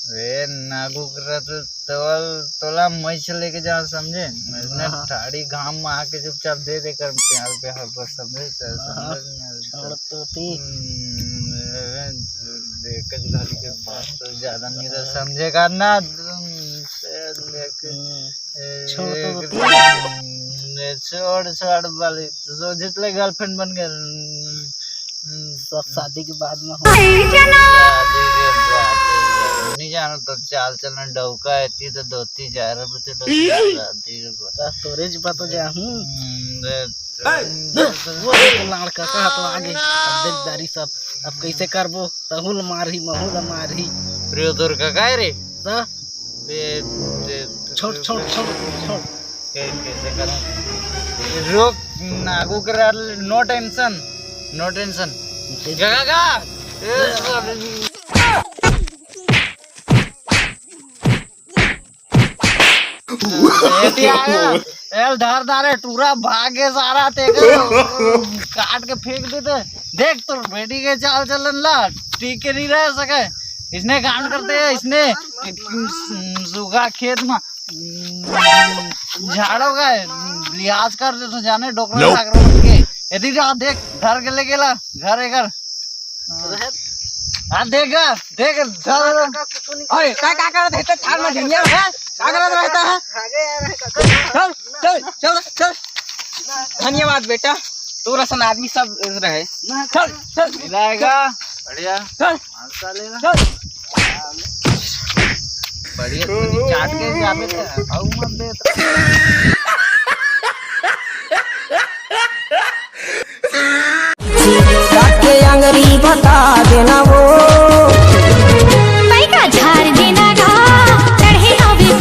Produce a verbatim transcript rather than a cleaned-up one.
रे नागू करा तो तोल तोला मैं से लेके जा, समझे? मैं हाँ। ठाड़ी घाम में आके चुपचाप दे दे कर प्यार प्यार बस, समझे? तो हाँ। समझ में छोड़ तो थी। हम्म, एक घड़ी के बात तो ज्यादा नहीं रह समझेगा ना। हम्म, से लेके हम्म। ए, छोड़ तो एक होती है। हम्म, छोड़, छोड़ वाली। तो जितने गर्लफ्रेंड बन गए, हम्म, सब शादी के बाद में हो। शादी के बाद। नहीं जानो तो चाल चलन डौका है, ती तो धोती जा रहा, बच्चे डौकी शादी के बाद। तो तोरे ज बात हो जा, हूँ। हम्म, दे, वो तो लाड़ का कहा तो आगे। अब देख दारी सब, अब कैसे करबो? तहुल मारही, महुल मारही। प्रियो तोर का काय रे? सा? बे, बे, छोड़, छोड़, छोड़, छोड़। कै-, कैसे करूं? रुक, नागू करा, no tension, no tension। गा, गा, गा। ए, ए, ते आया। एल धर धारे टूरा भाग गे सारा, ते काट के फेंक देते। देख तो बेटी के चाल चलन ला, टिक के नहीं रह सके। इसने काम करते हैं, इसने सूखा खेत में झाड़ो का लिहाज कर दे तो जाने डोकरा Nope. सागरो के। यदि जा देख, धर के ले गेला घर एकर। हाँ। हाँ, देख गा, देख, धर। ओए, का, का करत है? तो थाल में झनिया है? का करत रहता है? चल, चल, चल, चल। धन्यवाद बेटा, तोर असन आदमी सब रहे। चल, चल। मिलाएगा, बढ़िया। चल। मांसा लेगा। चल। बढ़िया, तू चाट के जाबे त, आऊ मत दे। काट के अंगरी बता देना वो।